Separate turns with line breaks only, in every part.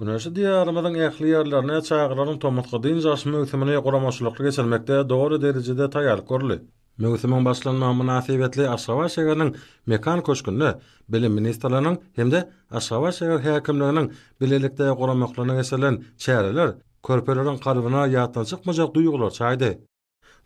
Güneşli Diýarymyzyň ähli ýerlerinde çagalaryň tomusky dynç alyş möwsümini guramaçylykly geçirmekde doly derejede taýýarlyk görüldi. Möwsümiň başlanmagy mynasybetli Aşgabat şägeriniň Mekan köşgünde Bilim ministrliginiň hem-de Aşgabat şäher häkimliginiň bilelikde guramaklarynda geçirilen çäreler körpeleriň kalbyna ýatdan çykmajak duýgulary çaýdy.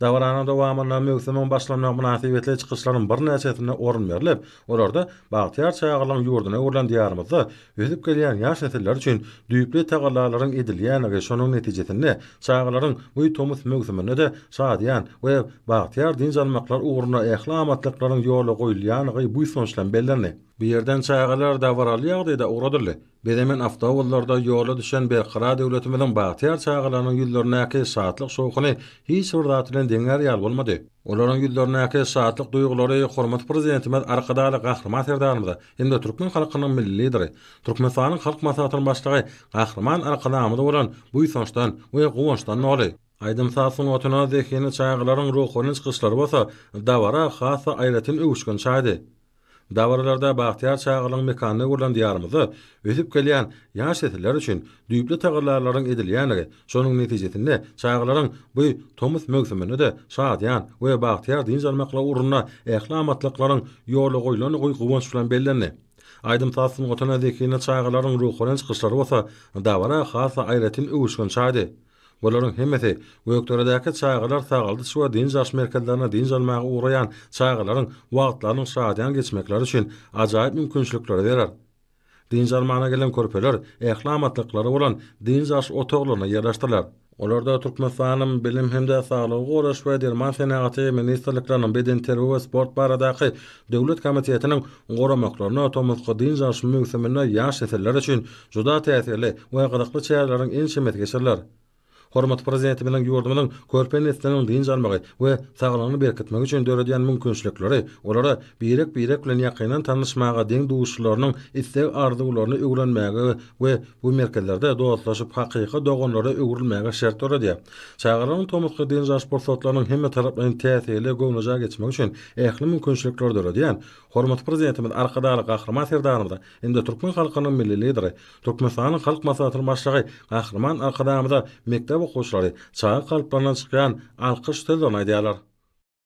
Dabaranyň dowamynda möwsümiň başlanmagy mynasybetli çykyşlaryň birnäçesine orun berlip, olarda bagtyýar çagalygyň ýurduna öwrülen Diýarymyzda ösüp gelýän ýaş nesiller üçin düýpli tagallalaryň edilýändigi, şonuň netijesinde çagalaryň bu tomus möwsüminde-de şadyýan we bagtyýar dynç almaklary ugrunda ähli amatlyklaryň ýola goýulýandygy buýsanç bilen bellendi. Bu ýerden çagalar dabaraly ýagdaýda ugradyldy. Bezemen awtobuslarda ýola düşen Berkarar döwletimiziň bagtyýar çagalarynyň ýüzlerindäki şatlyk-şowhuny hiç bir zat bilen deňär ýaly bolmady. Olaryň ýüzlerindäki şatlyk duýgulary hormatly Prezidentimiz Arkadagly Gahryman Serdarymyza hem-de türkmen halkynyň Milli Lideri, Türkmenistanyň Halk Maslahatynyň Başlygy Gahryman Arkadagymyza bolan buýsançdan we guwançdan doly. Aýdym-saz sungatyna zehinli çagalaryň ruhubelent çykyşlary bolsa dabara has-da aýratyn öwüşgin çaýdy. Dabaralarda bagtyýar çagalygyň mekanyna öwrülen Diýarymyzda ösüp gelýän ýaş nesiller üçin düýpli tagallalaryň edilýändigi, şonuň netijesinde çagalaryň bu tomus möwsüminde-de şadyýan we bagtyýar dynç almaklygy ugrunda ähli amatlyklaryň ýola goýlandygy guwanç bilen bellendi. Aýdym-saz sungatyna zehinli çagalaryň ruhubelent çykyşlary bolsa dabara has-da aýratyn öwüşgin çaýdy. Bularyň hemmesi Gökderedäki çagalar sagaldyş we dynç alyş merkezlerine dynç almaga ugraýan çagalaryň wagtlarynyň şadyýan geçmekleri üçin ajaýyp mümkinçilikleri berer. Dynç almaga gelen körpeler ähli amatlyklary bolan dynç alyş otaglaryna ýerleşdiriler. Olarda Türkmenistanyň Bilim hem-de Saglygy goraýyş we derman senagaty ministrlikleriniň Bedenterbiýe we sport baradaky döwlet komitetiniň guramaklarynda tomusky dynç alyş möwsüminde ýaş nesiller üçin juda täsirli we gyzykly çäreleriň ençemesi geçiriler. Hormatly Prezidentimiziň ýurdumyzyň körpe nesliniň dynç almagy we saglygyny berkitmegi üçin döredýän mümkinçilikleri olara birek-birek bilen ýakyndan tanyşmaga, deň-duşlarynyň isleg-arzuwlaryny öwrenmäge we bu merkezlerde dostlaşyp, hakyky doganlara öwrülmäge şert döredýär. Çagalaryň tomusky dynç alyş pursatlarynyň hemmetaraplaýyn täsirli, göwnejaý geçmegi üçin ähli mümkinçilikleri döredýän hormatly Prezidentimiz Arkadagly Gahryman Serdarymyza hem-de türkmen halkynyň Milli Lideri, Türkmenistanyň Halk Maslahatynyň Başlygy Gahryman Arkadagymyza mekdep okuwçylary çaga kalplaryndan çykýan alkyş sözlerini aýdýarlar.